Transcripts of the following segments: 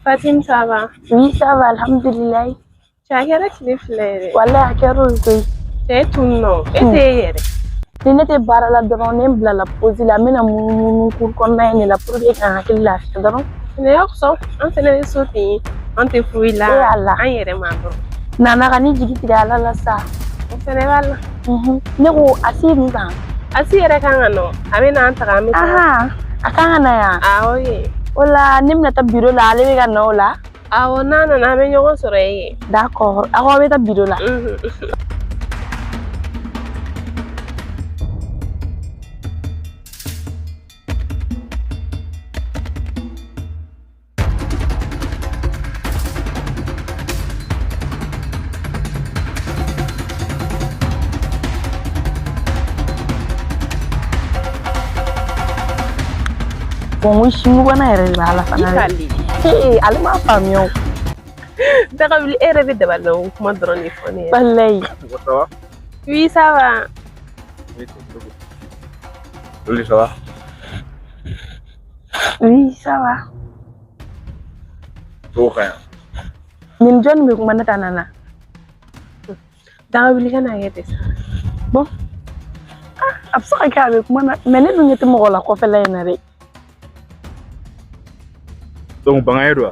Fatim, ça va? Oui, ça va, alhamdulilayi. Cɛ, a kɛra tile 2 yɛrɛ. Walayi, a kɛra o ye koyi. Cɛ, e tun nɔ e tɛ e yɛrɛ. Ni ne tɛ baara la dɔrɔn, ne bilala pause la, n bɛna munumunu cour kɔnɔna in de la pour que ka n hakili lafiya dɔrɔn. Fɛnɛ y'a sɔn, an fɛnɛ bɛ so ten, an tɛ foyi la. E Ala. An yɛrɛ ma dɔrɔn. Nana ka ni jigi tigɛ Ala la sa. O fɛnɛ b'a la. Ne ko a si mun kan? A si yɛrɛ kan ka nɔ, a bɛ n'an taga, an bɛ taa. Ahan, a kan ka na yan. Awɔ ye. O la ne bɛna taa bureau la, ale bɛ ka na o la. Awɔ, n'a nana an bɛ ɲɔgɔn sɔrɔ yen. D'accord, aw bɛ taa bureau la. Bon, n ko singubana yɛrɛ de b'a la fana dɛ. Ee, ale m'a faamuya o. Daga wuli, e yɛrɛ bɛ dabali kuma dɔrɔn de fɔ ne ye. Walayi. Ça va? Oui, ça va. Oui, ça va. Oui, ça va. Cogo ka ɲi. Nin jɔnni bɛ kuma ne ta nana? Daga wuli ka n'a kɛ ten sa. Bon. Ah, a bɛ se ka kɛ a bɛ kuma na, mais ne dun ɲɛ tɛ mɔgɔ la kɔfɛla in na dɛ. Donc bangan ye don wa?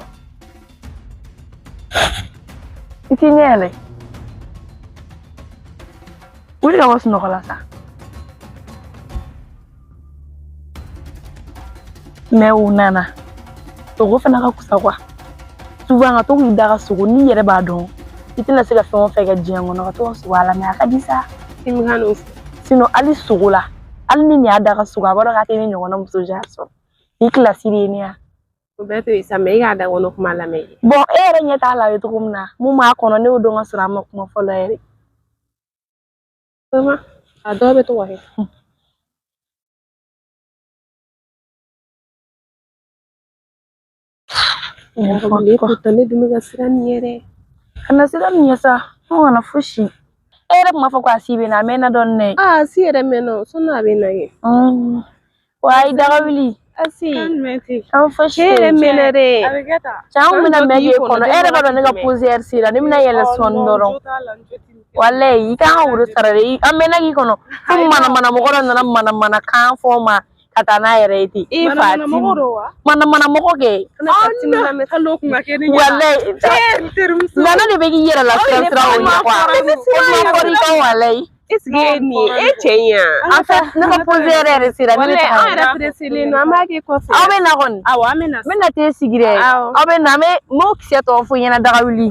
I t'i ɲɛ yɛlɛ. Wuli ka bɔ sunɔgɔ la sa. Mais u nana. Sogo fana ka kusa quoi. Souvent ka to k'i da ka sogo, n'i yɛrɛ b'a dɔn i tɛna se ka fɛn o fɛn kɛ diɲɛ kɔnɔ, ka to ka sogo a la, mais a ka di sa. Sinon hali sogo la, hali ni nin y'a da ka sogo, a b'a dɔn k'a tɛ ne ɲɔgɔnna muso genre sɔrɔ. Ni kilasi de ye ne ya. O bɛɛ to yen sa, mais e k'a da kɔnɔ kuma lamɛn. Bon, e yɛrɛ ɲɛ t'a la a bɛ cogo min na, mun b'a kɔnɔ ne y'o dɔn ka sɔrɔ a ma kuma fɔlɔ yɛrɛ. Mama, a dɔw bɛ to ka kɛ. Ne dun bɛ ka siran nin ye dɛ. Kana siran nin ye sa, n kana fosi. E yɛrɛ tun b'a fɔ ko a si bɛ na, a mɛnna dɔɔnin dɛ. Aa, si yɛrɛ mɛnna o, sɔnni a bɛ na kɛ. Wa ayi, daga wuli. Asi. An fosi. E yɛrɛ mɛnna dɛ. Cɛ, an bɛna mɛn k'e kɔnɔ, e yɛrɛ b'a dɔn ne ka pause heure sera, ne bɛna yɛlɛ sɔɔni dɔrɔn. Walayi, i kan ka woro sara dɛ, an mɛnna k'i kɔnɔ. Fo manamana mɔgɔ dɔ nana manamana kan fɔ n ma ka taa n'a yɛrɛ ye ten. E Fatim. Manamana mɔgɔ kɛ. Walayi. Nana de bɛ k'i yɛrɛ la siran siran o ɲɛ quoi. O ma fɔra i kan walayi. Est-ce que nin ye e cɛ in ya? En fait, ne ka pause heure yɛrɛ sera, ne bɛ Walayi, taga. an yɛrɛ pressé don, an b'a kɛ kɔfɛ. Aw bɛ na kɔni? Awɔ, an bɛ na. N bɛna t'e sigi dɛ. Awɔ. Aw bɛ na, n bɛ n b'o kisɛ tɔ fɔ ɲɛna daga wuli.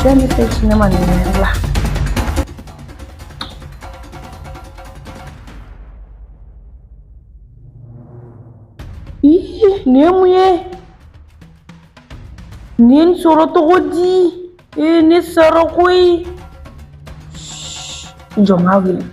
Jɔn bɛ fɛn ci ne ma nin yɔrɔ la? Ih, nin ye mun ye? Nin ye n sɔrɔ cogo di? Ee, ne sara koyi. Jɔ n k'a wele.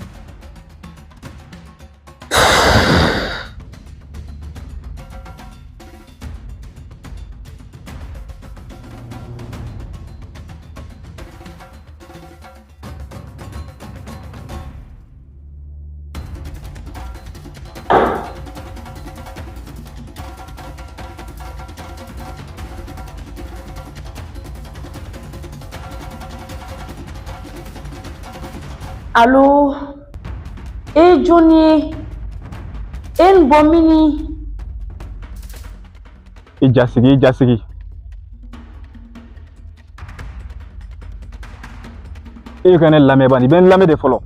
Alo, e ye jɔn ye? E n bɔ min? I jasigi, i jasigi. E ka ne lamɛn bani, i bɛ n lamɛn de fɔlɔ.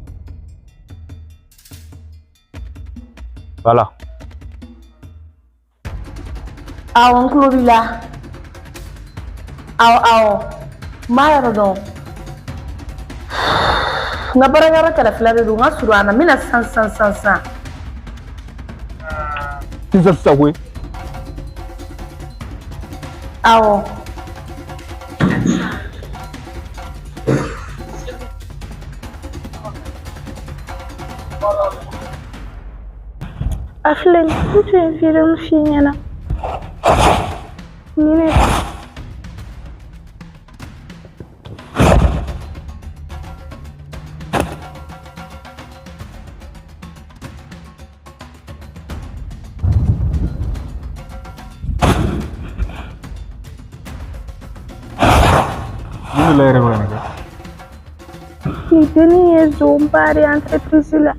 Voilà. Awɔ, n tulo b'i la. Awɔ, awɔ, n b'a yɔrɔ dɔn. N ka baarakɛyɔrɔ kɛrɛfɛla de don, n ka surun a na, n bɛna sisan sisan sisan sisan. Sisan sisan koyi. Awɔ. A filɛ nin ye, n tun ye video min f'i ɲɛna. Nin de don. Mun de la e yɛrɛ bɛ ka nin kɛ? Nin dennin ye zonba de ye entreprise la.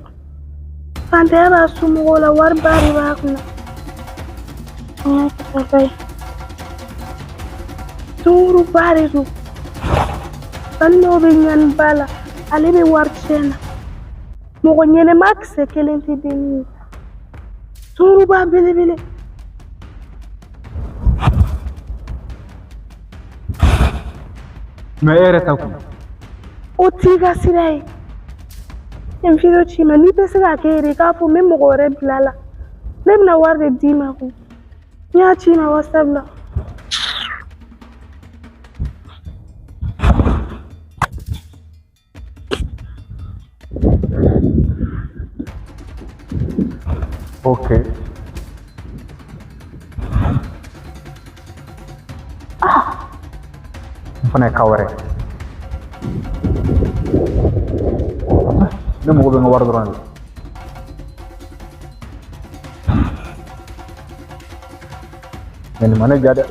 Fantanya b'a somɔgɔw la, wari ba de b'a kunna. N y'a kɛ tata ye. Sunguruba de don. Balimaw bɛ ɲani ba la, ale bɛ wari tiɲɛ na. Mɔgɔ ɲɛnɛma kisɛ kelen tɛ dennin ye. Sunguruba belebele. Mais e yɛrɛ ta kun? O t'i ka sira ye. N video ci ma, n'i tɛ se k'a kɛ yɛrɛ, i k'a fɔ n bɛ mɔgɔ wɛrɛ bila a la. Ne bɛna wari de d'i ma koyi. N y'a ci ma WhatsApp la. Ok. Ah! N fana ye ka wɛrɛ. Ne mago bɛ n ka wari dɔrɔn de la. Mais nin ma ne ja dɛ.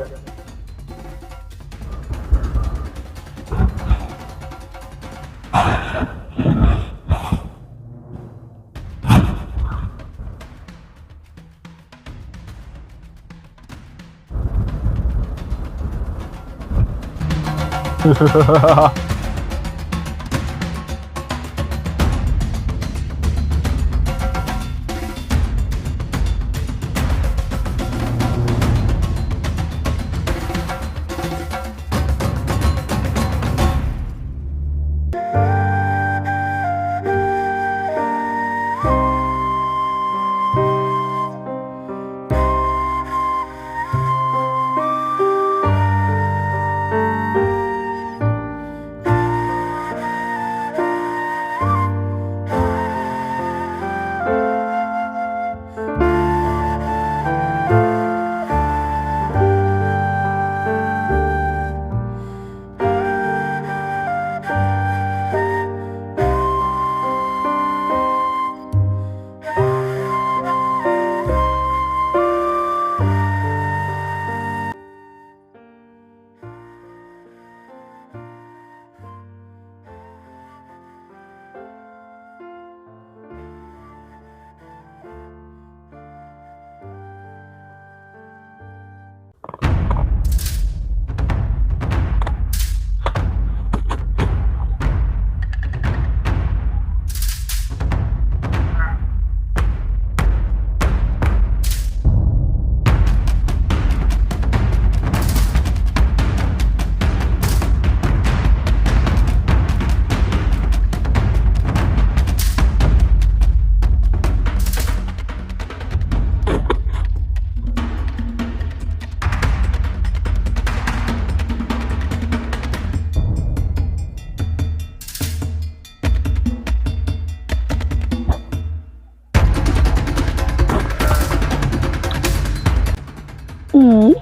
E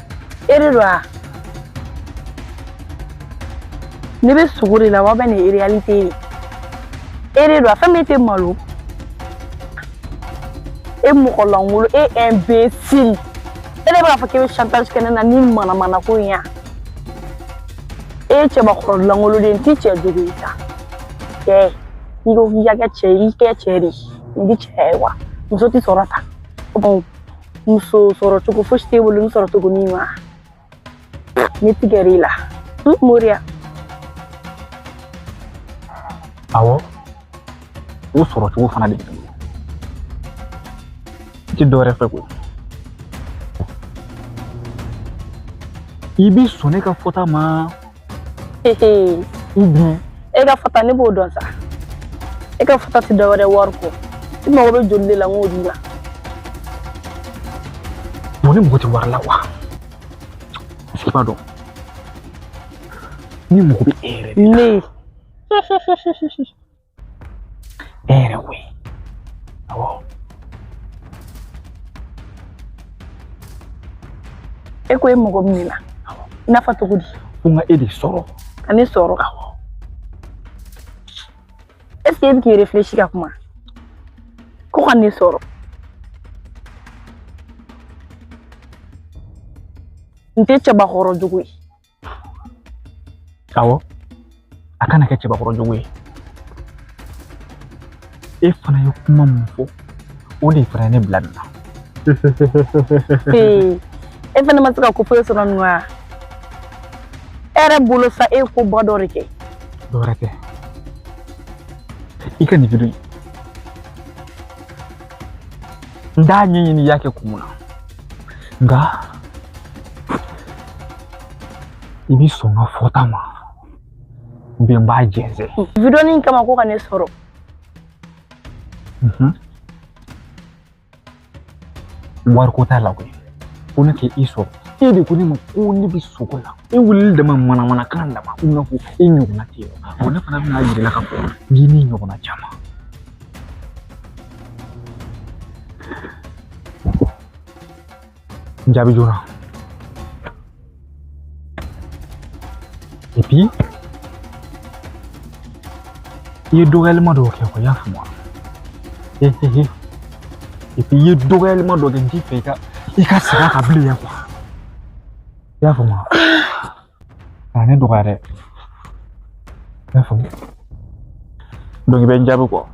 de don wa? Ne bɛ sogo de la wa bɛ nin ye réalité ye. E de don wa? Fɛn min tɛ malo. E mɔgɔ lankolon, e imbécile. E de b'a fɔ k'e bɛ chantage kɛ ne na ni manamana ko in ya. E ye cɛbakɔrɔ lankolon de ye, n t'i cɛ jogo ye sa. Cɛ, n'i ko k'i ka kɛ cɛ ye, i kɛ cɛ de ye. N tɛ cɛ ye wa? Muso tɛ sɔrɔ tan. Bon, muso sɔrɔ cogo fosi t'e bolo ni sɔrɔ cogo min ma. Ne tigɛr'i la. Moriya. Awɔ, o sɔrɔ cogo fana de bɛ ne bolo. I tɛ dɔwɛrɛ fɛ koyi. I bɛ sɔn ne ka fɔta ma. Ou bien. E ka fɔta ne b'o dɔn sa. E ka fɔta tɛ dɔwɛrɛ wari kɔ. I mago bɛ joli de la n k'o d'i ma. Bon, ne mago tɛ wari la wa? Est-ce que i b'a dɔn? Ne mago bɛ e yɛrɛ de la. Ne. E yɛrɛ koyi. Awɔ. E ko e mago bɛ ne la. I n'a fɔ cogo di? Ko n ka e de sɔrɔ. Ka ne sɔrɔ. Awɔ. Est-ce que e bɛ k'i réfléchir ka kuma? Ko ka ne sɔrɔ. N tɛ cɛbakɔrɔ jugu ye. Awɔ. A kana kɛ cɛbakɔrɔ jugu ye. E fana ye kuma mun fɔ, o de fana ye ne bila nin na. E fana ma se ka ko foyi sɔrɔ nin wa? E yɛrɛ bolo sa e ye koba dɔ de kɛ. Dɔwɛrɛ tɛ. I ka nin video in. N t'a ɲɛɲini i y'a kɛ kun mun na. Nka i bɛ sɔn n ka fɔta ma. Ou bien n b'a jɛnsɛn. Video nin kama ko ka ne sɔrɔ. Wariko t'a la koyi. Ko ne k'i sɔrɔ. E de ko ne ma ko ne bɛ sogo la. E wulili dama manamanakan dama i n'a fɔ e ɲɔgɔnna tɛ yen nɔ. Bon, ne fana bɛna yir'i la k'a fɔ n k'i ni ɲɔgɔnna caman. N jaabi joona. Et puis, i ye dɔgɔyalima dɔw kɛ quoi, i y'a faamu wa? Et puis i ye dɔgɔyalima dɔ kɛ n t'i fɛ i ka segin a kan bilen yan quoi. I y'a faamu wa? Kana ne dɔgɔya dɛ. I y'a faamu? Donc i bɛ n jaabi quoi.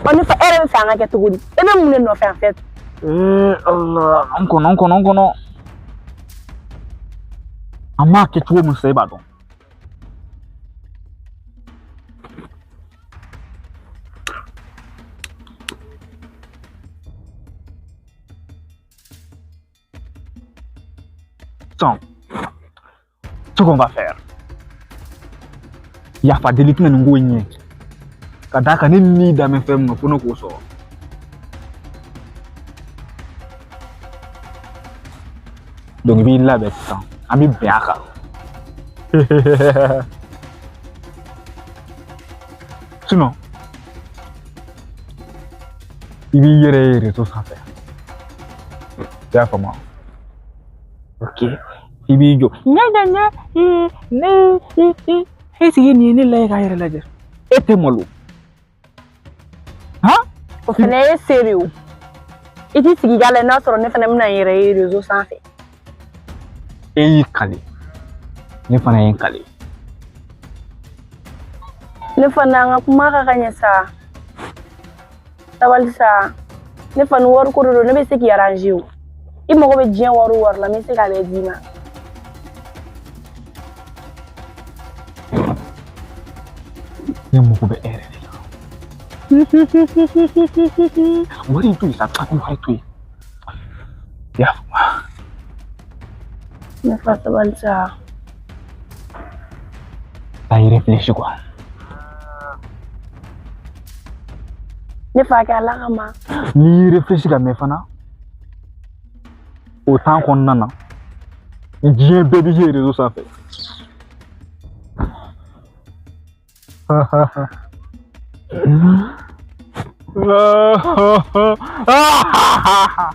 Ɔ ne fa e yɛrɛ bɛ fɛ an ka kɛ cogo di? E bɛ mun de nɔfɛ en fait? Allah, n kɔnɔ n kɔnɔ n kɔnɔ. An b'a kɛ cogo min sisan e b'a dɔn. Sisan, ce qu'on va faire, yafa deli tɛna nin ko in ɲɛ. Ka d'a kan ne ni dan bɛ fɛn min na fo ne k'o sɔrɔ. Donc i b'i labɛn sisan, an bɛ bɛn a kan. Sinon, i b'i yɛrɛ ye réseau sanfɛ. I y'a faamu wa? Ok. I b'i jɔ. Ɲɛ ɲɛ ɲɛ ne e sigi nin ye ne lajɛ k'a yɛrɛ lajɛ. E tɛ malo. Han? O fana ye se de o. I t'i sigi k'a lajɛ n'a sɔrɔ ne fana bɛna n yɛrɛ ye réseau sanfɛ. E y'i kale. Ne fana ye n kale. Ne fana an ka kuma ka ka ɲɛ sa. Sabali sa. Ne fana wari ko de don, ne bɛ se k'i arranger o. I mago bɛ diɲɛ wari o wari la, n bɛ se k'a bɛɛ d'i ma. Ne mago bɛ e yɛrɛ de la. Wari in to yen sa, wari to yen. I y'a faamu? Ne fa sabali sa. Taa i réfléchir quoi. Ne fa kɛ Ala kama. N'i y'i réfléchir ka mɛn fana, o temps kɔnɔna na, diɲɛ bɛɛ b'i ye réseau sanfɛ. Ha ha ha ha ha.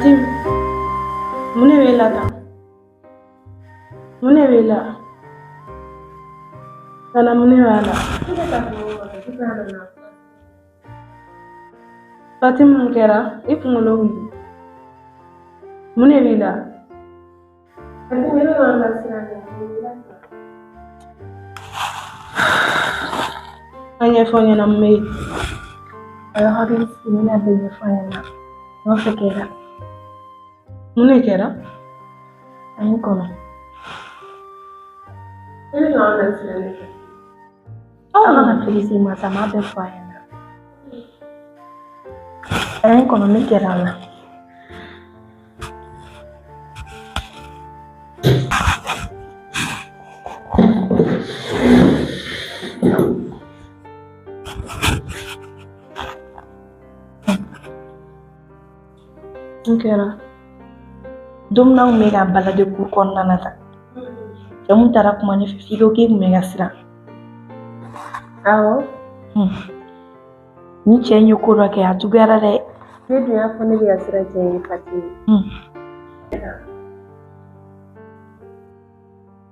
Fatim, mun de b'e la tan? Mun de b'e la? Nana mun de b'a la? Fatim mun kɛra? I kunkolo wuli. Mun de b'i la? A ɲɛfɔ n ɲɛna mun bɛ yen? A ye hakili sigi n bɛna bɛɛ ɲɛfɔ a ɲɛna. N'o fɛ kɛra. Mun de kɛra? A ye n kɔnɔ. Aw kana hakili sigi masa m'a bɛɛ fɔ a ɲɛna. A ye n kɔnɔ min kɛra a la. Mun kɛra? Don min na an kun bɛ ka balade kuru kɔnɔna na tan. Cɛ mun taara kuma ne fɛ f'i ko k'e kun bɛ ka siran. Awɔ. Ni cɛ in ye ko dɔ kɛ a juguyara dɛ. Ne dun y'a fɔ ne bɛ ka siran cɛ in ye Fatim.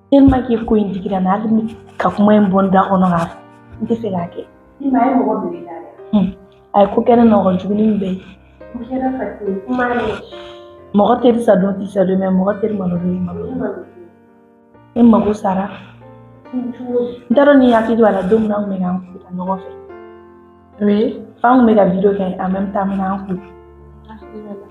Tellement que ko in digira n na hali ni ka kuma in bɔ n da kɔnɔ k'a fɔ n tɛ fɛ k'a kɛ. I ma ye mɔgɔ bila i la dɛ. A ye ko kɛ ne na o ka jugu ni nin bɛɛ ye. O kɛra Fatim kuma ye. Mɔgɔ teri sa don t'i sa don mɛ mɔgɔ teri malo don i malo don. Ne mago sara. N t'a dɔn n'i hakili b'a la don min na an kun bɛ k'an ko ta ɲɔgɔn fɛ. Oui. F'an kun bɛ ka vidéo kɛ en même temps an bɛ k'an ko.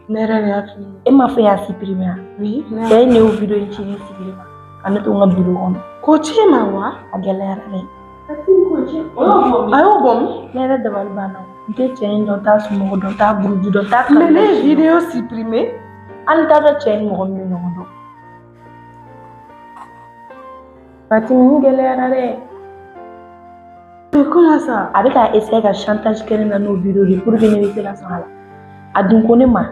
Ne yɛrɛ de y'a f'i ye. E m'a fɔ y'a supprimer wa? Oui. Cɛ in de y'o vidéo in ci ne sigilen ma ka ne to n ka bureau kɔnɔ. Ko ci ma wa? A gɛlɛyara dɛ. Fatim ko ci o y'o bɔ min? A y'o bɔ min? Ne yɛrɛ dabali banna. N tɛ cɛ in dɔn, n t'a somɔgɔ dɔn, n t'a buruju dɔn, n t'a Mais ne ye vidéo supprimer. Hali n t'a dɔn cɛ in mɔgɔ min bɛ ɲɔgɔn dɔn. Fatim nin gɛlɛyara dɛ. Mais comment ça? A bɛ ka essayer ka chantage kɛ ne na n'o vidéo de ye pour que ne bɛ se ka sɔn a la. A dun ko ne ma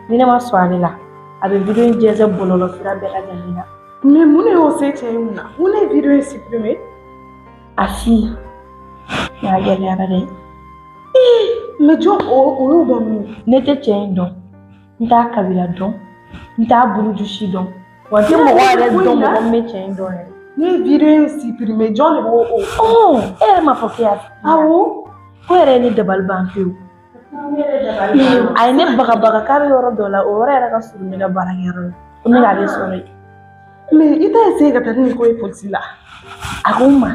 ni ne ma sɔn ale la a bɛ vidéo in jɛnsɛn bɔlɔlɔ sira bɛɛ lajɛlen na. Mais mun de y'o se cɛ in na? Mun de ye vidéo in supprimer? A si. A gɛlɛyara dɛ. Mais jɔn o y'o bɔ min? Ne tɛ cɛ in dɔn, n t'a kabila dɔn, n t'a buruju si dɔn. Wa n tɛ mɔgɔ yɛrɛ dɔn mɔgɔ min bɛ cɛ in dɔn yɛrɛ. Ne ye vidéo in supprimer jɔn de b'o o? E yɛrɛ m'a fɔ k'e y'a supprimer. Awɔ. Ko yɛrɛ ye ne dabali ban pewu. A ye ne bagabaga k'a bɛ yɔrɔ dɔ la o yɔrɔ yɛrɛ ka surun ne ka baarakɛyɔrɔ la. Ko ne k'ale sɔrɔ yen. Mais i t'a essayer ka taa ni nin ko ye polisi la? A ko n ma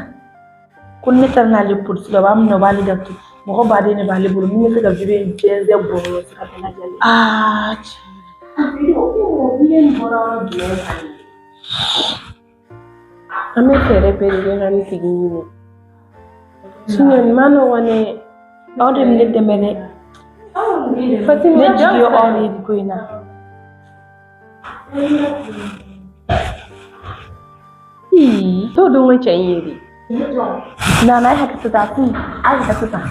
ko ne taara n'ale polisi la o b'a minɛ o b'ale datugu. Mɔgɔ baden de b'ale bolo min bɛ se ka vidéo in jɛnsɛn bɔlɔlɔ sira bɛɛ lajɛlen. Aa tiɲɛ. Vidéo in bɔra yɔrɔ jumɛn kan? An bɛ fɛɛrɛ bɛɛ de kɛ ka nin tigi ɲini. Sinon nin ma nɔgɔn dɛ. Aw de bɛ ne dɛmɛ dɛ. Fatim Ne jigi ye aw de ye nin ko in na. T'o dɔn ko cɛ in ye de. Nana a ye hakɛ to tan, a ye hakɛ to tan.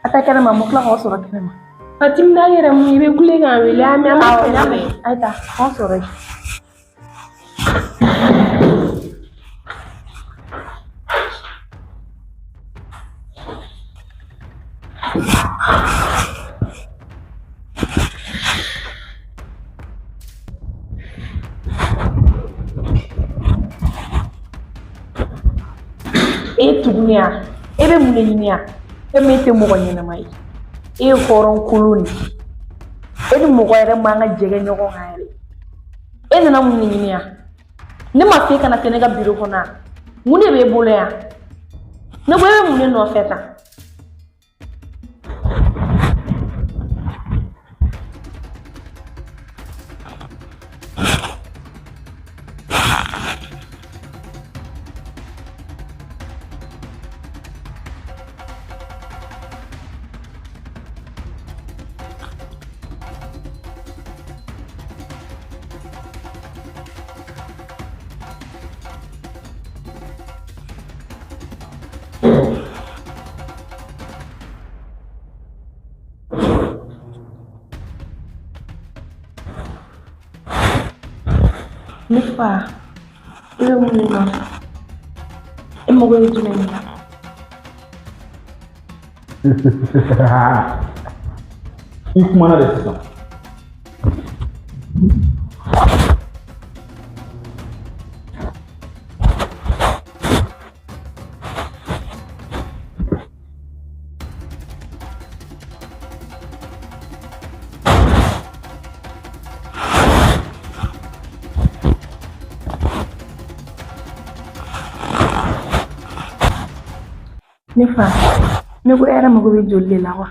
A taa kɛnɛma, ma tila k'aw sɔrɔ kɛnɛma. Fatim n'a yɛrɛ mun i bɛ kule k'an wele an bɛ an bɛ Awɔ, fɛɛrɛ n y'a kɛ. mɛn. A ye taa, k'aw sɔrɔ yen. E tuguni yan, e bɛ mun de ɲini yan? E min tɛ mɔgɔ ɲɛnama ye. E ye hɔrɔn kolon de ye. E ni mɔgɔ yɛrɛ man ka jɛgɛ ɲɔgɔn kan yɛrɛ. E nana mun de ɲini yan? Ne ma f'e kana se ne ka biro kɔnɔ yan. Mun de b'e bolo yan? Ne ko e bɛ mun de nɔfɛ tan? Ne fa, e bɛ mun de nɔfɛ? E mago bɛ jumɛn de la? I kumana de sisan. Ne fa, ne ko e yɛrɛ mago bɛ joli de la wa?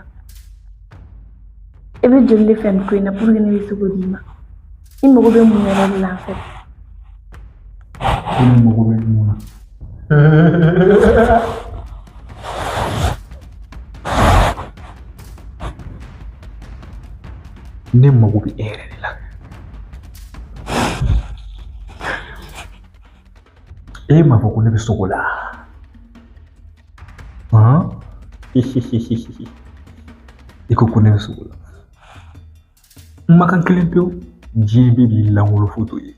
E bɛ joli de fɛ nin ko in na pour que ne bɛ se k'o d'i ma. I mago bɛ mun yɛrɛ de la en fait? Ko ne mago bɛ mun na? Ne mago bɛ e yɛrɛ de la. E m'a fɔ ko ne bɛ sogo la. Han? I ko ko ne bɛ sogo la. Kumakan kelen pewu, diɲɛ bɛɛ b'i lankolon foto ye.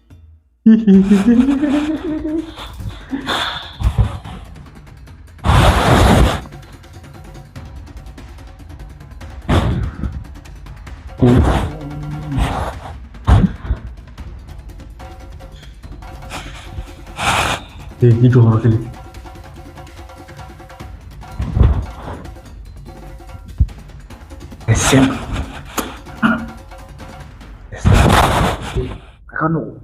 I jɔ yɔrɔ kelen. C'est simple. C'est simple. A ka nɔgɔn.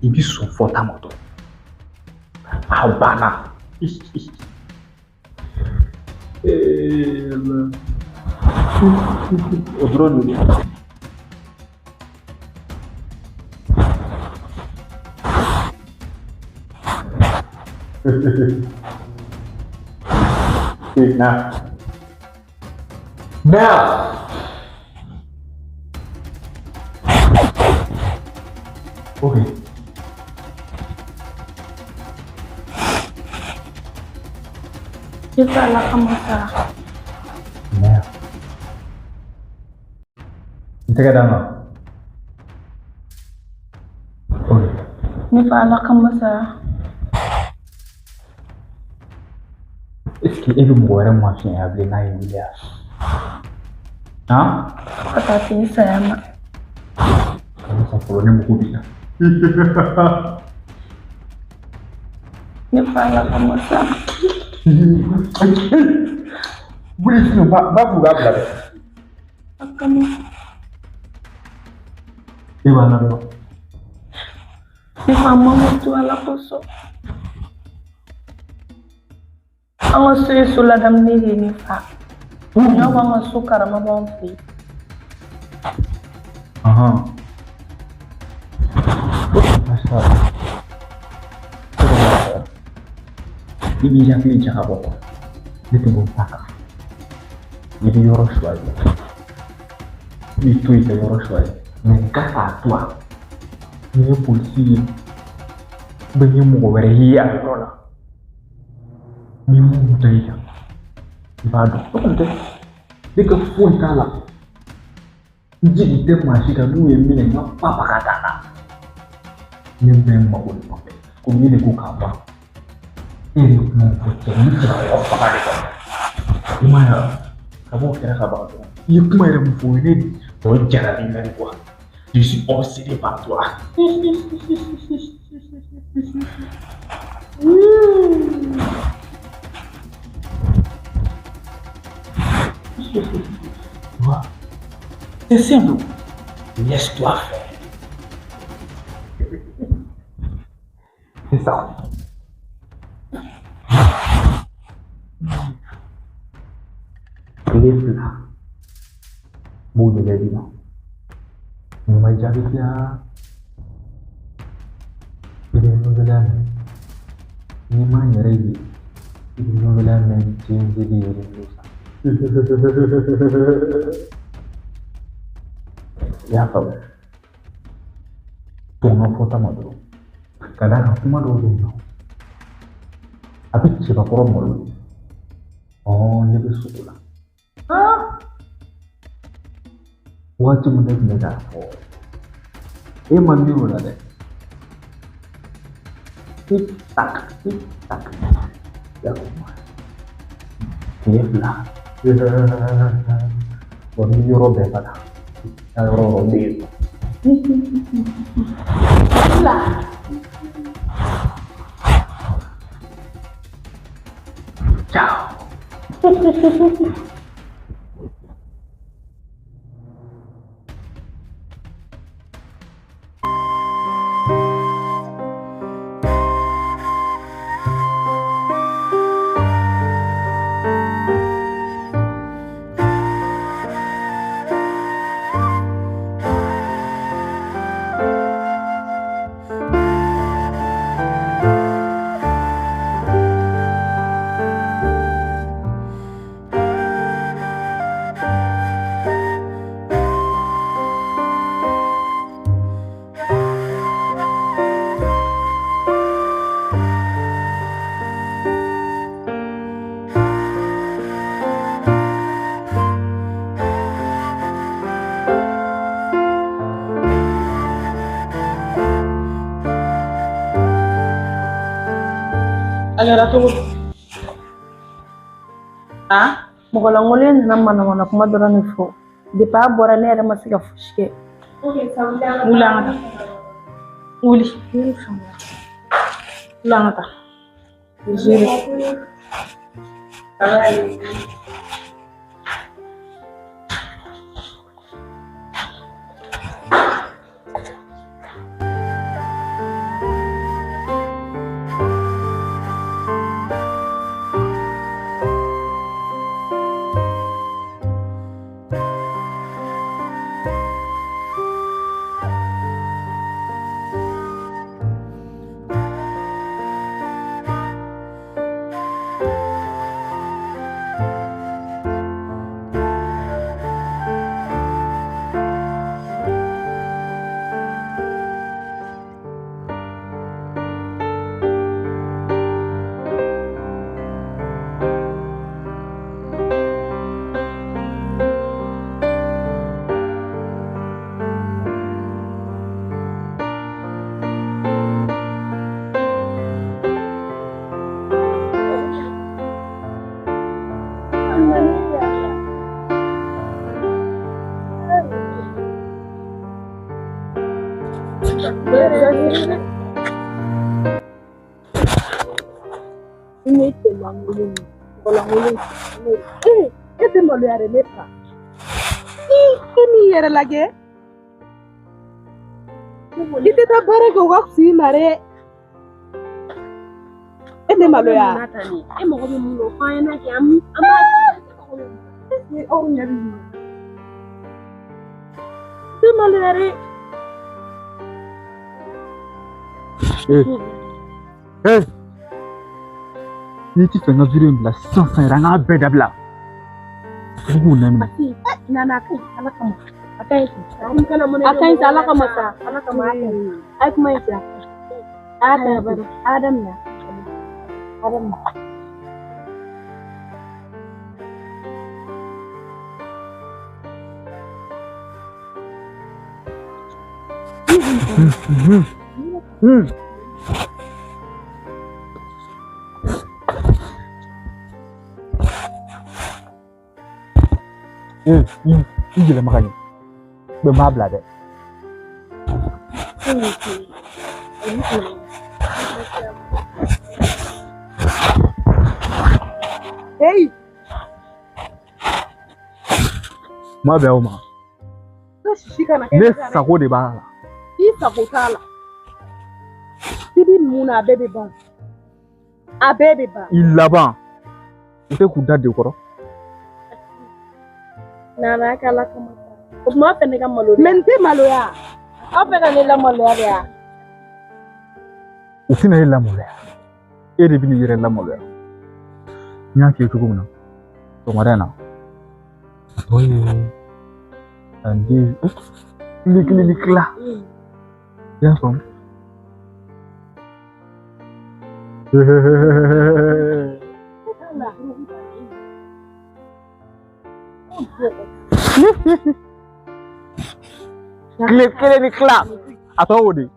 I bi sɔn fɔta ma dɔrɔn. A banna. O dɔrɔn de don. Now. Now. Okay. Ne fa Ala kama sa. Now. N tɛgɛ d'a ma. Okay. Ne fa Ala kama sa. Est-ce que e bɛ mɔgɔ wɛrɛ mafiɲɛya bilen n'a ye wuli ya? Han? Fo ka taa se n saya ma. Kana sa fɔlɔ, ne mago b'i la. Ne fa Ala kama sa. Wuli sinon ba b'a f'u k'a bila dɛ. A kama. E b'a lamɛn. Ne fa ma to Ala kosɔn. An ka so ye so ladamunen de ye ne fa. Ɲɔ b'an ka so karama b'an fɛ yen. Masa. I b'i hakili jagabɔ kuwa. Ne tɛ bɔ n ta kan. I bɛ yɔrɔ choisir. I b'i to yen ka yɔrɔ choisir. Mais grâce à toi, ni ye polisi ye, ou bien ni ye mɔgɔ wɛrɛ ye a yɔrɔ la, ni mun da i kan, i b'a dɔn. O kɔni tɛ. Ne ka foyi t'a la. N jigi tɛ maa si kan n'u ye minɛ n ka fa baga t'a la. Ne bɛ n mago de nɔfɛ. Komi ne de ko k'a ban. E yɛrɛ ye kuma min fɔ cɛ, ne bɛ fɛ ka mɔgɔ faga de kɔnɔ. I m'a ye wa? Ka b'o kɛra ka ban dɔrɔn. I ye kuma yɛrɛ min fɔ, o ye ne tɔ jarabi na de quoi. Je suis obsédé par toi. Tu vois? C'est simple. Laisse-toi faire. C'est ça. Tile fila n b'o de d'i ma. N'i ma jaabi diya, i bɛ nɔgɔya mɛn. N'i ma n yɛrɛ ye, i bɛ nɔgɔya mɛn diɲɛ jeli yɛrɛ sa. I y'a faamu? To n ka fɔta ma dɔrɔn. Ka d'a kan kuma dɔw bɛ yen nɔ, a bɛ cɛbakɔrɔ malo. Ne bɛ sogo la. Waati min ne tun bɛ k'a fɔ, e ma miiri o la dɛ. Tic tac, tic tac. I y'a faamu? Tile fila. Wa ni yɔrɔ bɛɛ fana, a yɔrɔ o yɔrɔ bɛ yen nɔ. Ciao. kɛra cogo di? Ah? Mɔgɔ lankolon nana manamana kuma dɔrɔn de fɔ. Depuis a bɔra ne yɛrɛ ma se ka fosi kɛ. Wuli an ka taa. Wuli. Wuli an ka taa. Zere. Ne tɛ lankolon ye, mɔgɔ lankolon. E tɛ maloya dɛ ne fa. E m'i yɛrɛ lajɛ. I tɛ taa baara kɛ o ka fisa i ma dɛ. E tɛ maloya. E mago bɛ mun na o fɔ an ɲɛna kɛ an b'a Aw ɲɛ bɛ mun na? I tɛ maloya dɛ. Ee! N'i ti fɛ n ka video in bila sisan sisan yɛrɛ an k'a bɛɛ dabila. I k'u nɛminɛ. Nana a ka ɲi Ala kama. A ka ɲi. A ka ɲi sa Ala kama sa. Ala kama a ka ɲi. A ye kuma in sa. A y'a ta a y'a daminɛ. A daminɛ. I yɛlɛma ka ɲɛ. Mɛ n b'a bila dɛ. Hey! Ma bɛn o ma. Ne sago de b'a la. I sago t'a la. I bi mun na a bɛɛ bɛ ban. A bɛɛ bɛ ban. I laban. U tɛ k'u da de kɔrɔ. Nana a k'Ala kama. O tuma aw fɛ ne ka maloya. Mɛ n tɛ maloya. Aw fɛ ka ne lamaloya de ya? U tɛna e lamaloya. E de bɛ n'i yɛrɛ lamaloya. N y'a f'i ye cogo min na, sɔgɔmada in na, a tɔ ye tile kelen ni tila. I y'a faamu? Tile kelen ni tila, a tɔ y'o de ye.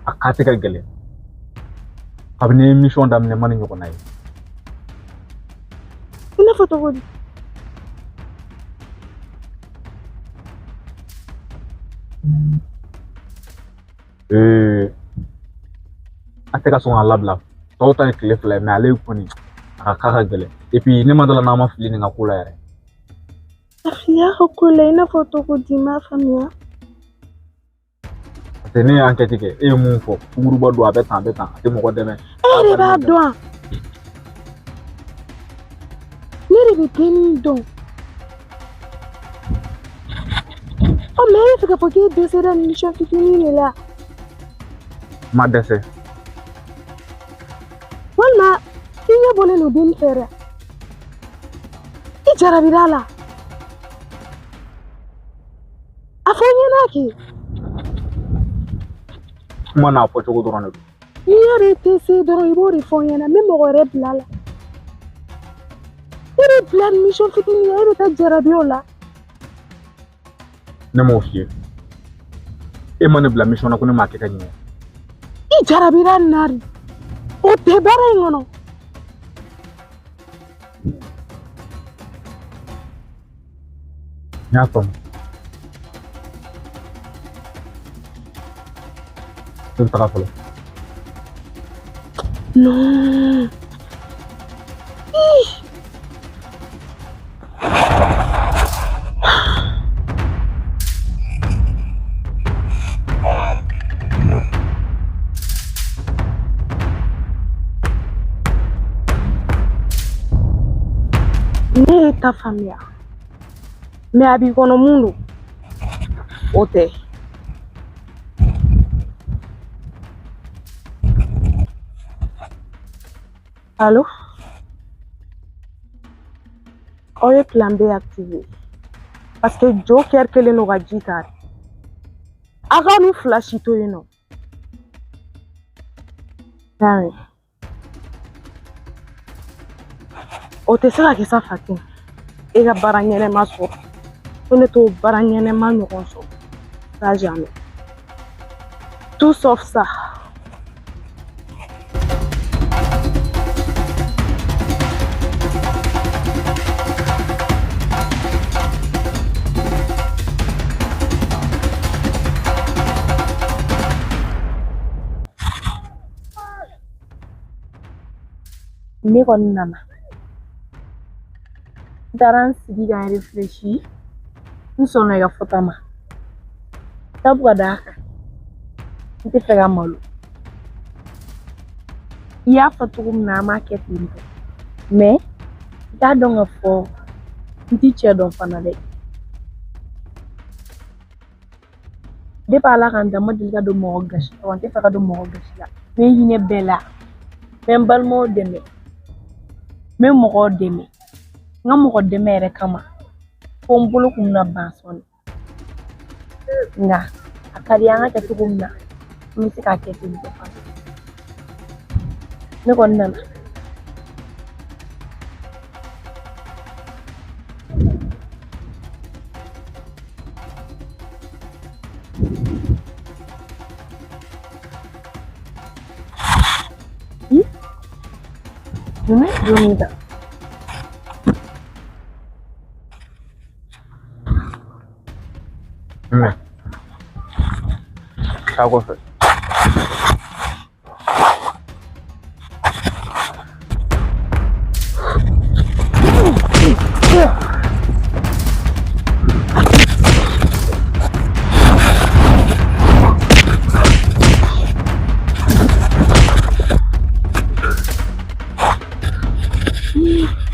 A ka tɛ ka gɛlɛn. Kabini émission daminɛ ma ni ɲɔgɔnna ye. I n'a fɔ cogo di? A tɛ ka sɔn k'a labila. Tɔw ta ye tile 2 ye, mɛ ale kɔni a ka ka gɛlɛn. Et puis ne ma dala n'a ma fili nin ka ko la yɛrɛ. A fili ka ko la i n'a fɔ cogo di, n m'a faamuya. Parce que ne ye enquête kɛ, e ye mun fɔ, kunkuruba don a bɛ tan a bɛ tan, a tɛ mɔgɔ dɛmɛ. E de b'a dɔn. Ne de bɛ dennin dɔn. Ɔ mɛ e bɛ fɛ k'a fɔ k'e dɛsɛra nin mission fitinin de la. N ma dɛsɛ. Walima i ɲɛ bɔlen don dennin fɛ dɛ. I jarabira a la. A fɔ n ɲɛna kɛ. Kuma n'a fɔcogo dɔrɔn de don. N'i yɛrɛ tɛ se dɔrɔn i b'o de fɔ n ɲɛna, n bɛ mɔgɔ wɛrɛ bila la. E bɛ bila ni mission fitinin ye, e bɛ taa jarabi o la. Ne m'o f'i ye. E ma ne bila mission na ko ne m'a kɛ ka ɲɛ. I jarabira nin na de. O tɛ baara in kɔnɔ. N y'a faamu. Ne bɛ taga fɔlɔ. Non. Ne ye ta faamuya. Mais a b'i kɔnɔ mun don? O tɛ. Allo? Aw ye plan B activé. Parce que Joker kɛlen don ka ji ta. A ka n'u fila si to yen nɔ. Y'a mɛn. O tɛ se ka kɛ sa Fatim. E ka baara ɲɛnɛma sɔrɔ. Ko ne t'o baara ɲɛnɛma ɲɔgɔn sɔrɔ. Ça jamais. Tout sauf ça. Ne kɔni nana. N taara n sigi ka n réfléchi. N sɔnna i ka fɔta ma. Sabu ka d'a kan, n tɛ fɛ ka malo. I y'a fɔ cogo min na an b'a kɛ ten tɔ. Mais i t'a dɔn ka fɔ n ti cɛ dɔn fana dɛ. Depuis Ala ka n dan n ma deli ka don mɔgɔ gasi la wa n tɛ fɛ ka don mɔgɔ gasi la. N bɛ hinɛ bɛɛ la. N bɛ n balimaw dɛmɛ. N bɛ mɔgɔw dɛmɛ. N ka mɔgɔ dɛmɛ yɛrɛ kama fo n bolo kun bɛna ban sɔɔni. Nka a ka di an ka kɛ cogo min na, n bɛ se k'a kɛ ten tɔ fana. Ne kɔni nana. Ninnu ye don min ta. Mɛ taa kɔfɛ.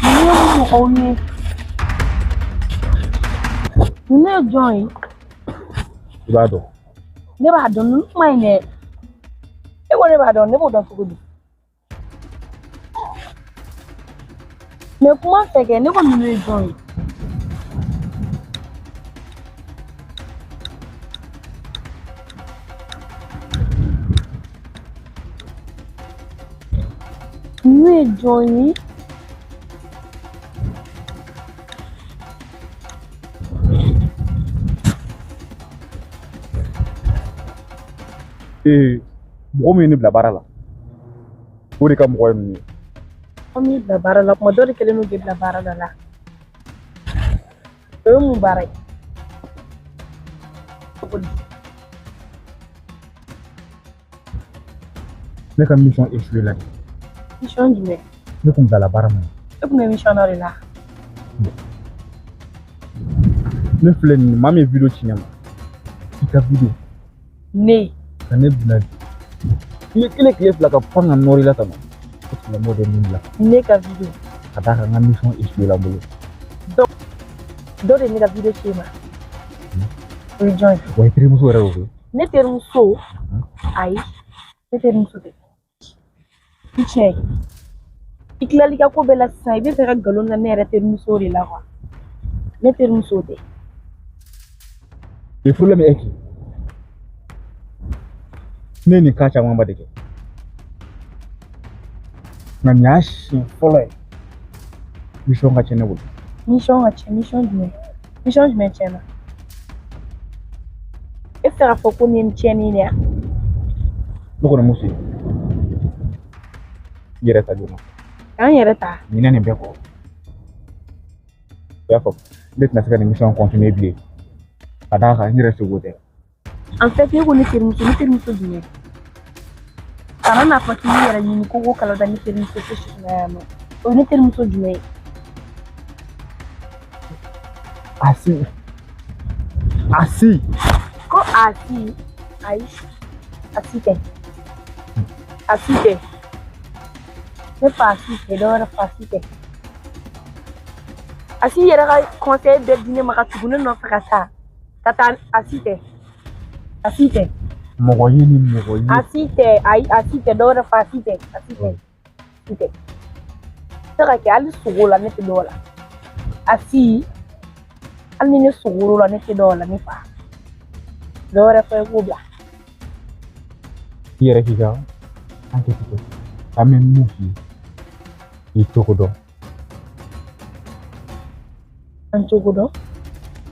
Ninnu ye mɔgɔw ye. Ninnu ye jɔn ye? I b'a dɔn. Ne b'a dɔn ninnu kuma in dɛ. E ko ne b'a dɔn, ne b'o dɔn cogo di? Mais kuma fɛ kɛ, ne ko ninnu ye jɔn ye? Ninnu ye jɔn ye? Mɔgɔ min ye ne bila baara la, o de ka mɔgɔ ye ninnu ye. Mɔgɔ min y'i bila baara la, kuma dɔ de kɛlen don k'e bila baara dɔ la. O ye mun baara ye? Cogo di? Ne ka mission échoué la de. Mission jumɛn? Ne kun bilala baara min na. E kun bɛ mission dɔ de la. Ne filɛ nin ye, maa min ye vidéo ci ne ma, i ka vidéo. Ne. Ka ne bila tile kelen tile fila ka pan ka nɔrɔ i la tan nɔ. O tigilamɔgɔ de ye min bila. Ne ka vidéo. Ka d'a kan n ka mission échoué la n bolo. Dɔ de ye ne ka vidéo ci e ma. O ye jɔn ye? Wa i terimuso yɛrɛ y'o kɛ. Ne terimuso? Ayi, ne terimuso tɛ. I tiɲɛ ye. I tilal'i ka ko bɛɛ la sisan, i bɛ fɛ ka nkalon da ne yɛrɛ terimuso de la quoi. Ne terimuso tɛ. Le problème est que ne ye nin cas camanba de kɛ. Nka nin y'a siɲɛ fɔlɔ ye mission ka tiɲɛ ne bolo. Mission ka tiɲɛ, mission jumɛn? Mission jumɛn tiɲɛna? E bɛ fɛ k'a fɔ ko nin ye tiɲɛni de ye wa? Ne kɔni mun f'i ye, i yɛrɛ ta joona. K'an yɛrɛ ta? Ɲinɛ nin bɛɛ kɔ. I y'a faamu, ne tɛna se ka nin mission continuer bilen. Ka d'a kan n yɛrɛ seko tɛ. En fait, ne ko ne terimuso, ne terimuso jumɛn? Kana n'a fɔ k'i y'i yɛrɛ ɲini ko ko kala da ne terimuso fosi kunna yan nɔ. O ye ne terimuso jumɛn ye? Asi. Asi. Ko Asi. Ayi. Asi tɛ. Asi tɛ. Ne fa Asi tɛ, dɔ wɛrɛ fa Asi tɛ. Asi yɛrɛ ka conseil bɛɛ di ne ma ka tugu ne nɔfɛ ka taa. Ka taa Asi tɛ. Asi tɛ. Mɔgɔ ye ni mɔgɔ ye. Asi tɛ, ayi Asi tɛ, dɔ wɛrɛ fa Asi tɛ. Asi tɛ. Asi tɛ. Se ka kɛ hali sogo la ne tɛ dɔw la. Asi hali ni ne sogo la ne tɛ dɔw la ne fa. Dɔ wɛrɛ fɔ i k'o bila. I yɛrɛ k'i ka enquête kɛ. An bɛ mun f'i ye, i cogo dɔn. An cogo dɔn?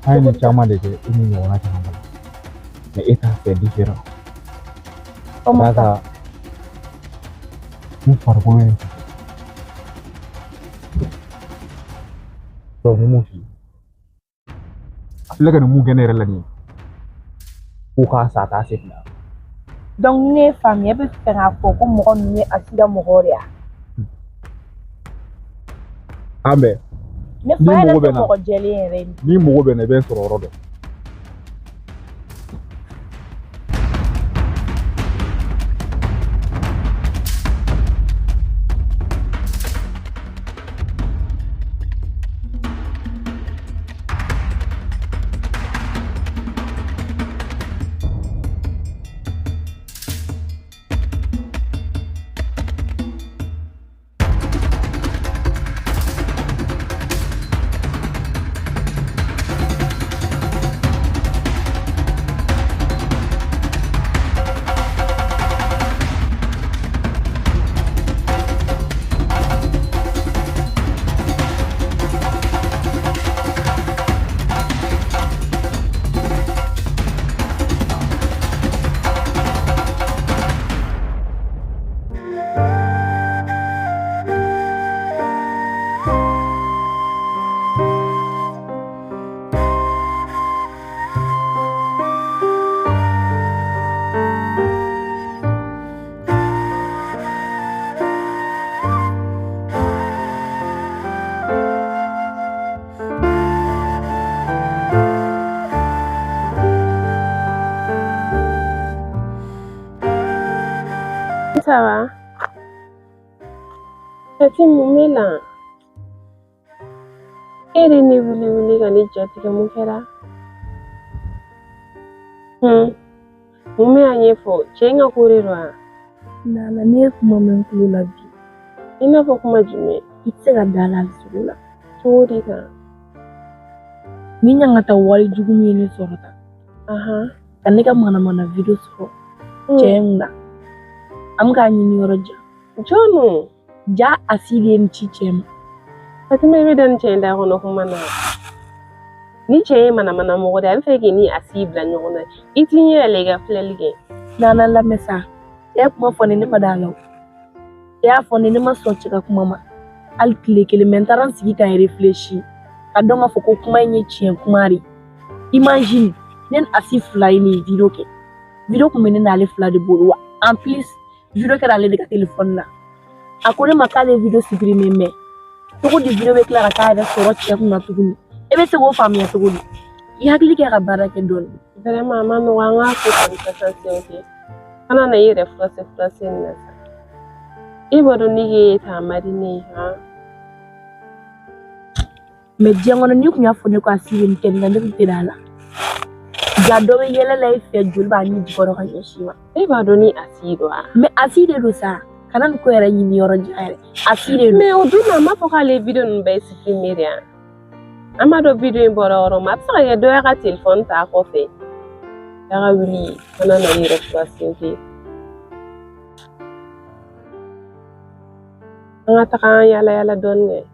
An ye nin caman de kɛ i ni ɲɔgɔnna caman bala. Mais e ta c'est différent. Comment Ka d'a ça? kan n farikolo ye. Donc n bɛ mun f'i ye, a filɛ ka nin mun kɛ ne yɛrɛ la nin ye, ko k'a sa a t'a se fila. Donc ne ye faamuya, e bɛ fɛ k'a fɔ ko mɔgɔ ninnu ye Asi ka mɔgɔw de ye wa? An bɛn. Ne fa N'i yɛrɛ mago tɛ bɛ n na, mɔgɔ jɛlen yɛrɛ ye. n'i mago bɛ n na, i bɛ n sɔrɔ yɔrɔ dɔn. Ça va? Tati mun bɛ la? E de ne wuli wuli ka ne jatigɛ mun kɛra? Mun bɛ a ɲɛfɔ? Cɛ in ka ko de don wa? Nana, ne ye kuma mɛn tulo la bi. I n'a fɔ kuma jumɛn? I tɛ se ka da la hali sogo la. Cogo di kan? Ni ɲangata wale jugu min ye ne sɔrɔ tan. Ka ne ka manamana video sɔrɔ cɛ in kunna. An bɛ k'a ɲini yɔrɔ jan. Jɔn? Ja Asi de ye nin ci cɛ ma. Fatima i bɛ da nin cɛ in da kɔnɔ kuma na. Ni cɛ ye manamana mɔgɔ de ye, a bɛ fɛ k'i ni Asi bila ɲɔgɔn na. I t'i ɲɛ yɛlɛ i ka filɛli kɛ. Nana lamɛn sa. E ye kuma fɔ ne, ne ma da la o. E y'a fɔ ne, ne ma sɔn cɛ ka kuma ma. Hali tile kelen mɛ n taara n sigi ka n réfléchir. Ka dɔn k'a fɔ ko kuma in ye tiɲɛ kuma de ye. Imagine ne ni Asi fila ye nin video kɛ. Video kun bɛ ne n'ale fila de bolo wa. En plus, video kɛra ale de ka téléphone na. A ko ne ma k'ale ye video supprimer mais cogo di video bɛ tila ka taa yɛrɛ sɔrɔ cɛ kunna tuguni? E bɛ se k'o faamuya cogo di? I hakili kɛ ka baara kɛ dɔɔni. Vraiment a ma nɔgɔn, an k'a ko kɔni patience kɛ. Kana na i yɛrɛ furase furase nin na sa. I b'a dɔn ne k'e ta a man di ne ye han. Mais diɲɛ kɔnɔ n'i kun y'a fɔ ne ko Asi bɛ nin kɛ nin na, ne kun tɛ da la. Ja dɔ bɛ yɛlɛ la e fɛ joli b'a ɲɛ jukɔrɔ ka ɲɛsin i ma. E b'a dɔn ni Asi don wa? Mais Asi de don sa. Kana nin ko yɛrɛ ɲini yɔrɔ jan yɛrɛ. Asi de don. Mais o dun na, a m'a fɔ k'ale ye video ninnu bɛɛ supprimer de yan. An b'a dɔn video in bɔra yɔrɔ min, a bɛ se ka kɛ dɔ y'a ka téléphone ta a kɔfɛ. A ka wuli kana na i yɛrɛ furase kɛ. An ka taga an yala yala dɔɔni kɛ.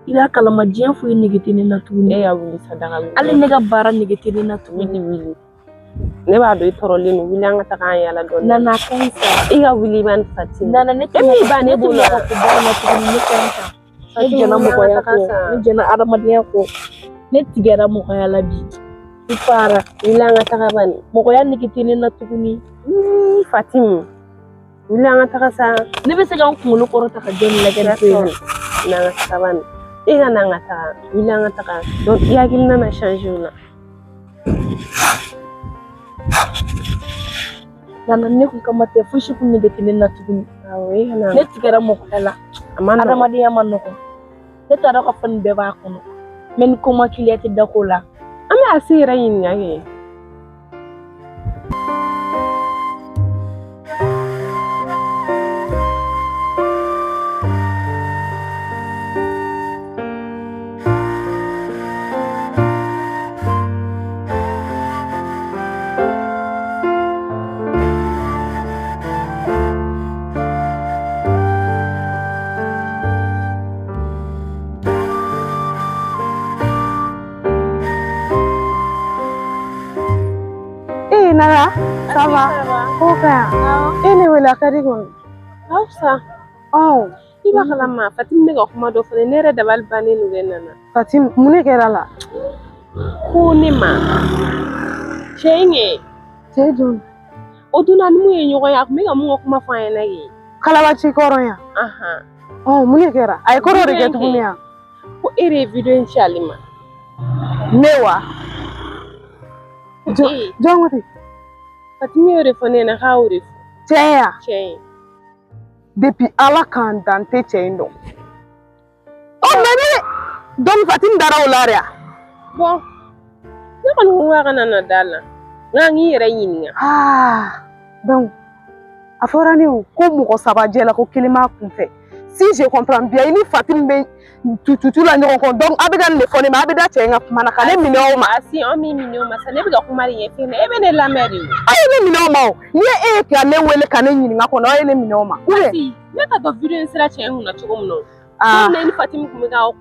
I b'a kalama diɲɛ foyi nege tɛ ne na tuguni. E ka wuli sa daga wuli. Hali ne ka baara nege tɛ ne na tuguni. Wuli wuli. Ne b'a dɔn i tɔɔrɔlen don, wuli an ka taga an yala dɔɔni. Nana a ka ɲi sa. I ka wuli i b'a ni Fati. Nana ne tɛ E min b'a ne ne tɛ bolo. mɔgɔ ko baara la tuguni, ne ka ɲi tan. Ne Fati, jɛnna wuli an ka mɔgɔya taga kɔ, sa. ne jɛnna adamadenya kɔ. Ne tigɛra mɔgɔya la bi. I fara. Wuli an ka taga bani. Mɔgɔya nege tɛ ne na tuguni. Wuli Fatimu. Wuli an ka taga sa. Ne bɛ se ka n kunkolo kɔrɔta ka jɔn lajɛ nin ko in na? N'an ka taga bani. E ka n'an ka taga. Wuli an ka taga. Donc i hakilina na changer o la. Nana ne kun kama tɛ fosi kun nege tɛ ne na tuguni. Awɔ e ka na. Ne tigɛra mɔgɔya la. A ma nɔgɔn. Adamadenya ma nɔgɔn. Ne t'a dɔn k'a fɔ nin bɛɛ b'a kɔnɔ. Mɛ ni ko ma kiliya tɛ da ko la. An bɛ a se yɛrɛ ɲininka kɛ. Eh Nana, ça va? Ko ka yan? E ne wele a ka di kɔni. Ka fisa. Ɔn, I b'a kalama Fatimu bɛ ka kuma dɔ fɔ ne yɛrɛ dabali bannen don dɛ Nana. Fati, mun de kɛra la? Ko ne ma. Cɛ in kɛ. Cɛ jɔn? O donna ni mun ye ɲɔgɔn ye a kun bɛ ka mun ka kuma fɔ an ɲɛna kɛ. Kalabaci kɔrɔ yan. Ahan. Ɔn, mun de kɛra? A ye ko dɔ de kɛ tuguni yan. Ko e de ye video in ci ale ma. Ne wa? Ee. Jɔn ko ten? Fatimu y'o de fɔ ne ɲɛna k'a y'o de fɔ. Cɛ ya? Cɛ in. Depuis Ala k'an dan tɛ cɛ in dɔn. Ɔ mais ne donc Fatimu dara o la de ya? Bon, ne kɔni ko k'a kana na da la. Nka n k'i yɛrɛ ɲininka. Ah, donc a fɔra ne o ko mɔgɔ saba jɛ la ko kelen b'a kun fɛ. Si je comprends bien, i ni Fatimu bɛ tututu la ɲɔgɔn kɔ, donc a bɛ ka nin de fɔ ne ma, a bɛ da cɛ in ka kuma na ka ne minɛ o ma. Asi, an m'i minɛ o ma sa, ne bɛ ka kuma de ɲɛf'e ɲɛna, e bɛ ne lamɛn de o. Aw ye ne minɛ o ma o. N'i ye e ye ka ne wele ka ne ɲininka kɔni, aw ye ne minɛ o ma. Ou bien? Asi, ne t'a dɔn video in sera cɛ in kunna cogo min na o. Ah. Don min na i ni Fatimu kun bɛ ka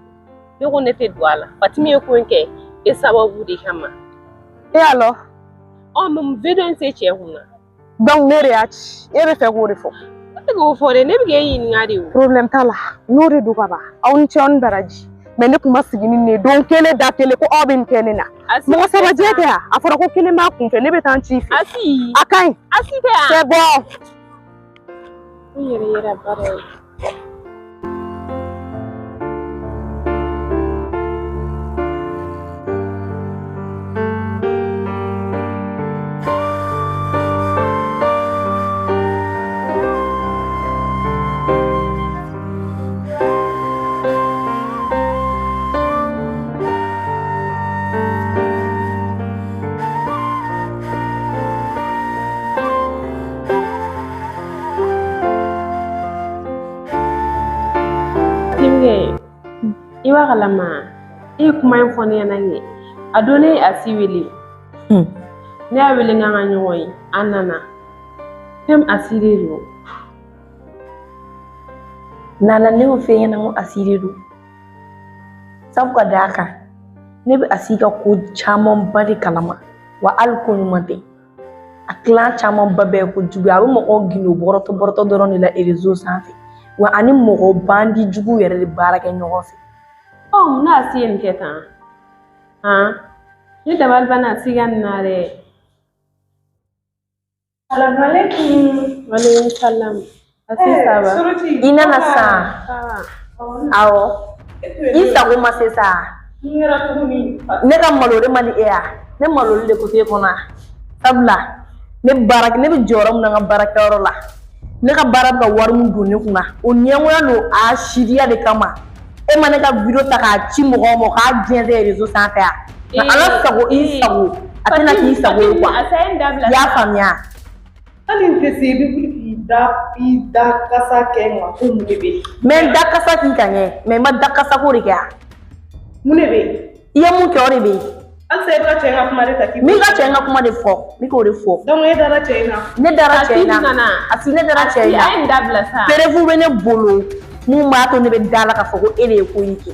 ne ko ne tɛ don a la. Fatimu ye ko in kɛ e sababu de kama. Et alors? Ɔ mais mun video in se cɛ kunna? Donc ne de y'a ci, e bɛ fɛ k'o de fɔ. Ne tɛ k'o fɔ dɛ, ne bɛ k'e ɲininka de o. Problème t'a la, n'o de don ka ban, aw ni ce aw ni baraji. Mais ne kun ma sigi ni nin ye don kelen da kelen ko aw bɛ nin kɛ ne na. Asi, Mɔgɔ saba jɛ tɛ yan, a fɔra ko kelen b'a kun fɛ, ne bɛ taa n ci i fɛ. Asi. A ka ɲi. Asi tɛ yan. C'est bon. N yɛrɛ yɛrɛ baara ye. I b'a kalama e ye kuma in fɔ ne ɲɛna kɛ a don ne ye Asi wele. Ne y'a wele k'an ka ɲɔgɔn ye, an nana. Fɛn Asi de don. Nana ne y'o f'e ɲɛna ko Asi de don. Sabu ka d'a kan, ne bɛ Asi ka ko camanba de kalama, wa hali ko ɲuman tɛ. A kilan camanba bɛɛ ye kojugu ye, a bɛ mɔgɔw gindo bɔrɔtɔ bɔrɔtɔ dɔrɔn de la réseau sanfɛ. Wa ani mɔgɔ bandi jugu yɛrɛ de baara kɛ ɲɔgɔn fɛ. Ɔ mun na Asi ye nin kɛ tan? Han? Ne dabali banna Asi ka nin na dɛ. Salamalekun. Walekum salam. Asi ça va? I nana san. Awɔ. I sago ma se sa. Ne ka malo de man di e ya. Ne maloli de ko t'e kɔnɔ. Sabula ne baara ne bɛ jɔyɔrɔ min na n ka baarakɛyɔrɔ la. Ne ka baara bɛ ka wari min don ne kunna, o ɲɛngoya n'o a sidiya de kama. E ma ne ka video ta k'a ci mɔgɔw ma k'a jɛnsɛn réseau sanfɛ yan. Nka Ala sago i sago, a tɛna k'i sago ye quoi. I y'a faamuya? Hali n tɛ se, i bɛ wuli k'i da i da kasa kɛ n kan ko mun de bɛ yen? N bɛ n da kasa k'i kan ɲɛ, mais n ma da kasa ko de kɛ yan. Mun de bɛ yen? I ye mun kɛ o de bɛ yen. Halisa i bɛ ka cɛ in ka kuma de ta k'i. N b'i ka cɛ in ka kuma de fɔ, n bɛ k'o de fɔ. Donc e dara cɛ in na. Ne dara cɛ in na. Asi ne dara cɛ in na. A ye nin dabila sa. Preuve bɛ ne bolo. Mun b'a to ne bɛ da la k'a fɔ ko e de ye ko in kɛ.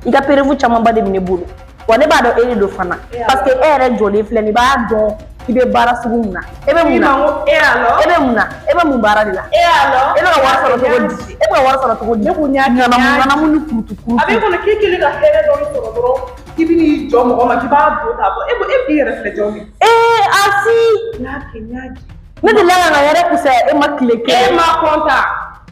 I ka preuve camanba de bɛ ne bolo. Wa ne b'a dɔn e de don fana. Parce que e yɛrɛ jɔlen filɛ nin ye, i b'a dɔn i bɛ baara sugu mun na. E bɛ mun na? E bɛ mun na? E bɛ mun baara de la? E bɛ ka wari sɔrɔ cogo di? E bɛ ka wari sɔrɔ cogo di? Ne ko n y'a ŋanamu ŋanamu ni kurutu kurutu. A b'e kɔnɔ k'e kɛlen ka hɛrɛ dɔɔni sɔrɔ dɔrɔn k'i bɛ n'i jɔ mɔgɔ ma k'i b'a don k'a bɔ e b'i yɛrɛ filɛ jɔn ye. Ee Asi. N y'a kɛ n y'a di. Ne delila ka n ka hɛrɛ kusaya e ma tile kelen. E ma kɔntan.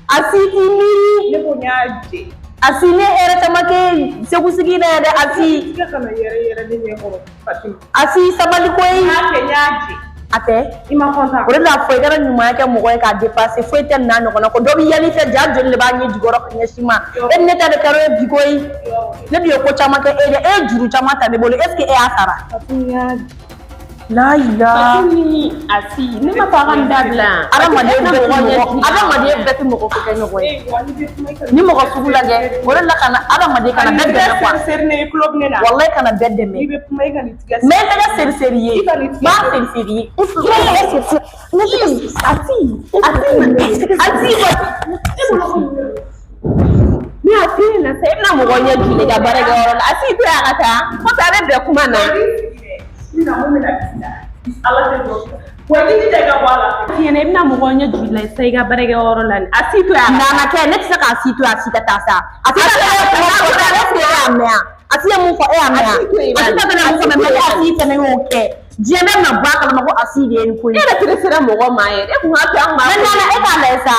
Asi k'i miiri. Ne ko n y'a jɛ. Asi ne hɛrɛ caman kɛ Segu sigi in na yan dɛ Asi. I kana yɛrɛ yɛrɛ ne ɲɛ kɔrɔ Fatima. Asi sabali koyi. N y'a kɛ n y'a jɛ. A tɛ. I ma kɔntan. O de la fɔ i kana ɲumanya kɛ mɔgɔ ye k'a dépasser foyi tɛ nin n'a ɲɔgɔnna ko dɔ bɛ yɛlɛ i fɛ ja joli de b'a ɲɛ jukɔrɔ ka ɲɛsin ma. E ni ne ta de kɛra o ye bi koyi. Ne dun ye ko caman kɛ e de e ye juru caman ta ne bolo est ce que e y'a sara. Fatima n y'a jɛ. La ilaha. Fatimi Asi ne ma fɔ a ka nin dabila. Adamaden bɛɛ tɛ mɔgɔ ko kɛ ɲɔgɔn ye. Ni mɔgɔ sugu lajɛ o de la kana adamaden kana bɛɛ dɛmɛ quoi. Walayi kana bɛɛ dɛmɛ. Mais n tɛgɛ seri seri ye. N b'a seri seri ye. Asi Asi Asi. Ni a fi ɲɛna sisan e bɛna mɔgɔ ɲɛ jigin i ka baarakɛyɔrɔ la Asi to yan a ka taa kɔfɛ a bɛ bɛn kuma na. Tiɲɛna i bɛna mɔgɔ ɲɛ jigin la sisan i ka baarakɛyɔrɔ la ni Asi to yan. Nana kɛ ne tɛ se k'a si to yan Asi ka taa sa. Asi ka taa est ce que e y'a mɛn wa? Asi ye mun fɔ e y'a mɛn wa? Asi ta fɛnɛ mun fɔ mais Asi fɛnɛ y'o kɛ. Diɲɛ bɛɛ bɛna bɔ a kalama ko Asi de ye nin ko in. E yɛrɛ tere sera mɔgɔ ma yɛrɛ e kun k'a to an kun b'a. Mais Nana e k'a lajɛ sa.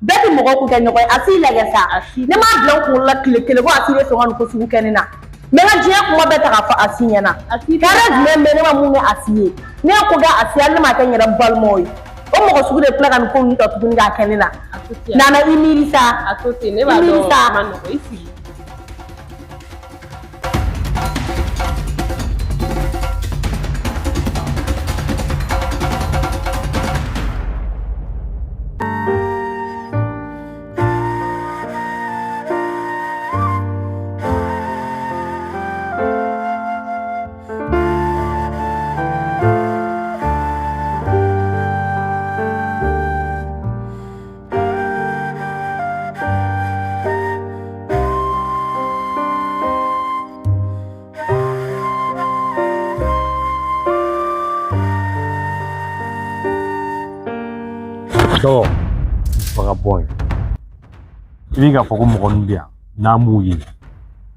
Bɛɛ tɛ mɔgɔ ko kɛ ɲɔgɔn ye Asi lajɛ sa. Ne m'a bila n kunkolo la tile kelen ko Asi bɛ sɔn ka nin ko sugu kɛ ne na. N bɛ n ka diɲɛ kuma bɛɛ ta k'a fɔ Asi ɲɛna. Hɛrɛ jumɛn bɛ ne ma mun kɛ Asi ye? Ne ye ko kɛ Asi hali ne m'a kɛ n yɛrɛ balimaw ye. O mɔgɔ sugu de tila ka nin ko ninnu ta tuguni k'a kɛ ne la. Nana i miiri sa. A to ten ne b'a dɔn a ma nɔgɔn i sigi. Dɔgɔ vagabond i bɛ k'a fɔ ko mɔgɔ min bɛ yan n'a m'u ye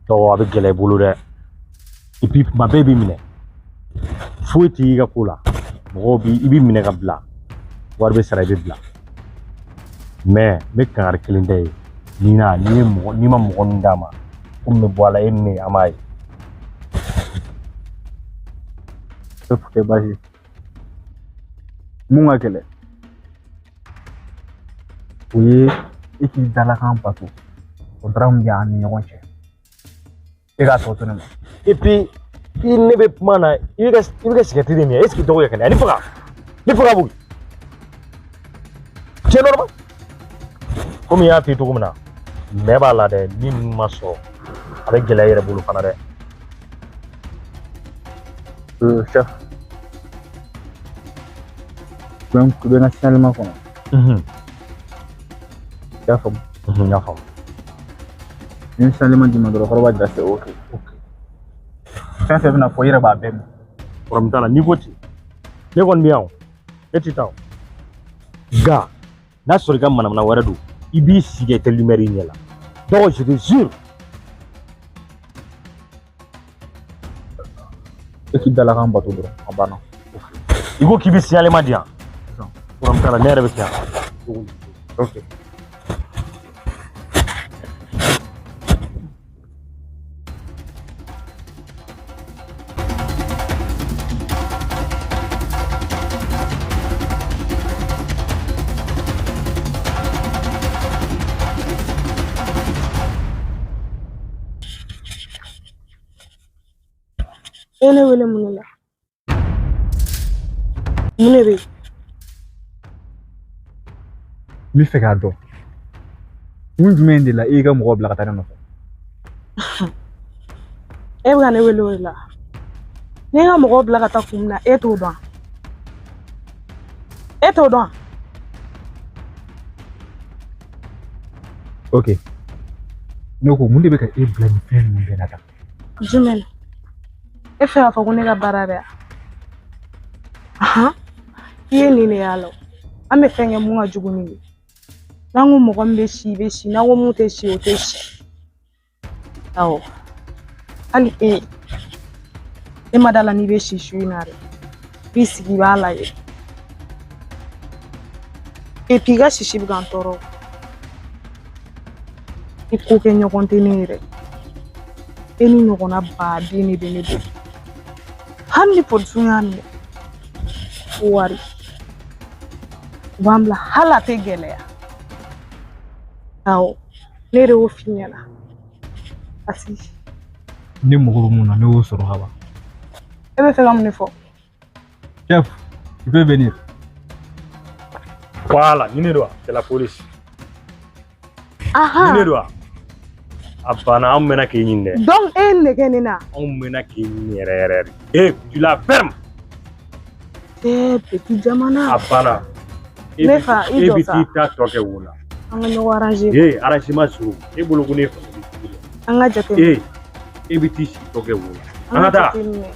dɔgɔ a bɛ gɛlɛya i bolo dɛ et puis kuma bɛɛ b'i minɛ foyi t'i ka ko la mɔgɔw b'i i b'i minɛ ka bila wari bɛ sara i bɛ bila mais n bɛ kangari kelen da ye n'i na n'i ye mɔgɔ n'i ma mɔgɔ min d'a ma ko min bɛ bɔ a la e ni ne an b'a ye. Tɛ baasi ye mun ka gɛlɛn o ye e k'i dalakan bato o dara min bɛ an ni ɲɔgɔn cɛ e k'a tɔ to ne ma. Et puis i ne bɛ kuma na i bɛ ka sigɛriti de min est ce que dɔgɔ yɛ kɛnɛ ni faga ni faga b'o c'est normal komi n y'a f'i ye cogo min na mɛ b'a la dɛ ni ninnu ma sɔrɔ a bɛ gɛlɛya i yɛrɛ bolo fana dɛ. Chef u bɛ n ka signalement kɔnɔ. I y'a faamu? N y'a faamu. Ni signalement d'i ma dɔrɔn kɔrɔ b'a jira c'est ok. Fɛn fɛn bɛna fɔ i yɛrɛ b'a bɛɛ mɛn. Problème t'a la n'i ko ten ne kɔni bɛ yan o ne tɛ taa o nka n'a sɔrɔ i ka manamana wɛrɛ don i b'i sigi i tɛ lumière i ɲɛ la donc je te jure. E k'i dalakan bato dɔrɔn a banna. I ko k'i bɛ signalement di yan. Problème t'a la ne yɛrɛ bɛ yan. Ok. E ne wele mun de la? Mun de bɛ yen? N bɛ fɛ k'a dɔn kun jumɛn de la e y'i ka mɔgɔ bila ka taa ne nɔfɛ? E bɛ ka ne wele o de la. Ne ka mɔgɔw bila ka taa kun min na e t'o dɔn. E t'o dɔn. Ok. Ne ko mun de bɛ ka e bila nin fɛn ninnu bɛɛ la tan? Jumɛn? E fɛ k'a fɔ ko ne ka baara dɛ? Ahan, i ye nin de y'a la. An bɛ fɛn kɛ mun ka jugu ni ye. N'an ko mɔgɔ min bɛ si, i bɛ si. N'an ko mun tɛ si, o tɛ si. Awɔ. Hali e, e ma da la n'i bɛ si su in na dɛ. I b'i sigi i b'a lajɛ. Et puis i ka sisi bɛ ka n tɔɔrɔ. I ko kɛ ɲɔgɔn tɛ ne ye dɛ. E ni ɲɔgɔnna baden de bɛ ne bolo. Hali ni polisiw y'a minɛ ko wari, u b'an bila hali a tɛ gɛlɛya. Awɔ, ne de y'o f'i ɲɛna. Parce que ne mago bɛ mun na, ne y'o sɔrɔ ka ban. E bɛ fɛ ka mun de fɔ? Chef, tu peux venir. Voilà, ni ne don, c'est la police. Aha. Ni ne don. A banna, anw mɛnna k'e ɲini dɛ. Donc e ye nɛgɛ ne na. Anw mɛnna k'e ɲini yɛrɛ yɛrɛ de. Eh, tu la fermes. Eh, petit jamana. A banna. Ne fa, i E jɔ bɛ sa. t'i ta tɔ kɛ wo la. An ka ɲɔgɔn arranger. Eh, arrangement sugu. E bolo ko ne ye faso jugu de ye. An ka jateminɛ. Eh, e bɛ t'i si tɔ kɛ wo la. An An ka ka taa. jateminɛ.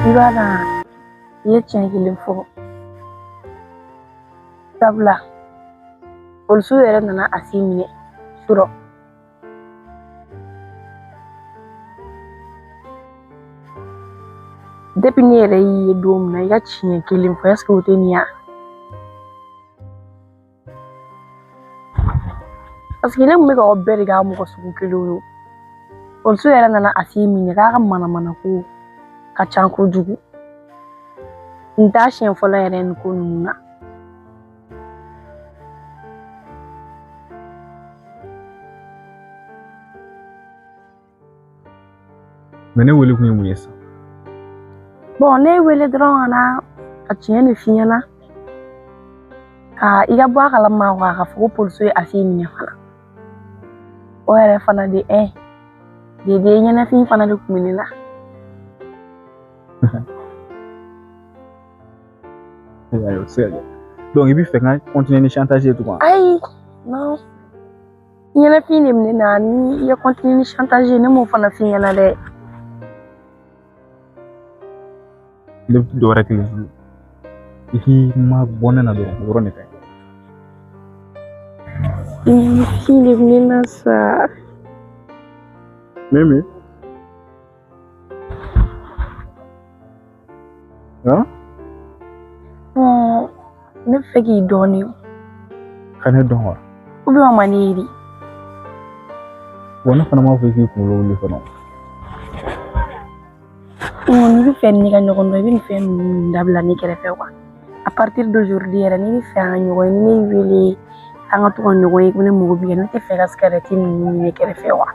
I b'a dɔn i ye tiɲɛ kelen fɔ. Sabula polisiw yɛrɛ nana a si minɛ surɔ. Depuis ne yɛrɛ y'i ye don min na i ka tiɲɛ kelen fɔ, est ce que o tɛ nin ye wa? Parce que ne kun bɛ k'aw bɛɛ de k'a mɔgɔ sugu kelenw ye. Polisiw yɛrɛ nana a si minɛ k'a ka manamana ko ka ca kojugu. N t'a siɲɛ fɔlɔ yɛrɛ nin ko ninnu na. Mais ne wele kun ye mun ye sisan? Bon, ne ye wele dɔrɔn ka na ka tiɲɛ de f'i ɲɛna. Ka i ka bɔ a kalama quoi, k'a fɔ ko polisiw ye a si minɛ fana. O yɛrɛ fana de dede ɲɛnafin fana de kun bɛ ne la. Ayiwa, o tɛ se ka kɛ. Donc i bɛ fɛ ka continuer ni chantage ye tugun wa? Ayi, non. Ɲɛnafin de bɛ ne na, ni i ye continuer ni chantage ye, ne m'o fana f'i ɲɛna dɛ. Ne bɛ dɔ wɛrɛ kelen f'i ye. I k'i ma bɔ ne na dɔrɔn, o yɔrɔ de ka ɲi. Ɲɛnafin de bɛ ne na sa. Mimi? Hein? Bon, ne bɛ fɛ k'i dɔn de. Ka ne dɔn wa? Ou bien o ma ne ye de. Wa ne fana m'a fɔ i k'i kunkolo wuli fana. N'i bɛ fɛ ni ne ka ɲɔgɔn dɔn, i bɛ nin fɛn ninnu dabila ne kɛrɛfɛ quoi. À partir d'aujourd'hui yɛrɛ, n'i bɛ fɛ an ka ɲɔgɔn ye, ni ne y'i wele an ka to ka ɲɔgɔn ye, ko ne mago b'i la, ne tɛ fɛ ka sigarɛti ninnu min ne kɛrɛfɛ wa.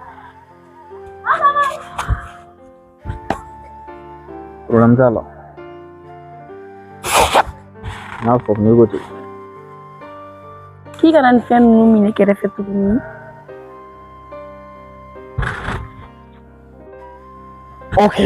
Problème t'a la. N y'a faamu, n'i ko ten. K'i kana nin fɛn ninnu min ne kɛrɛfɛ tuguni. Ok.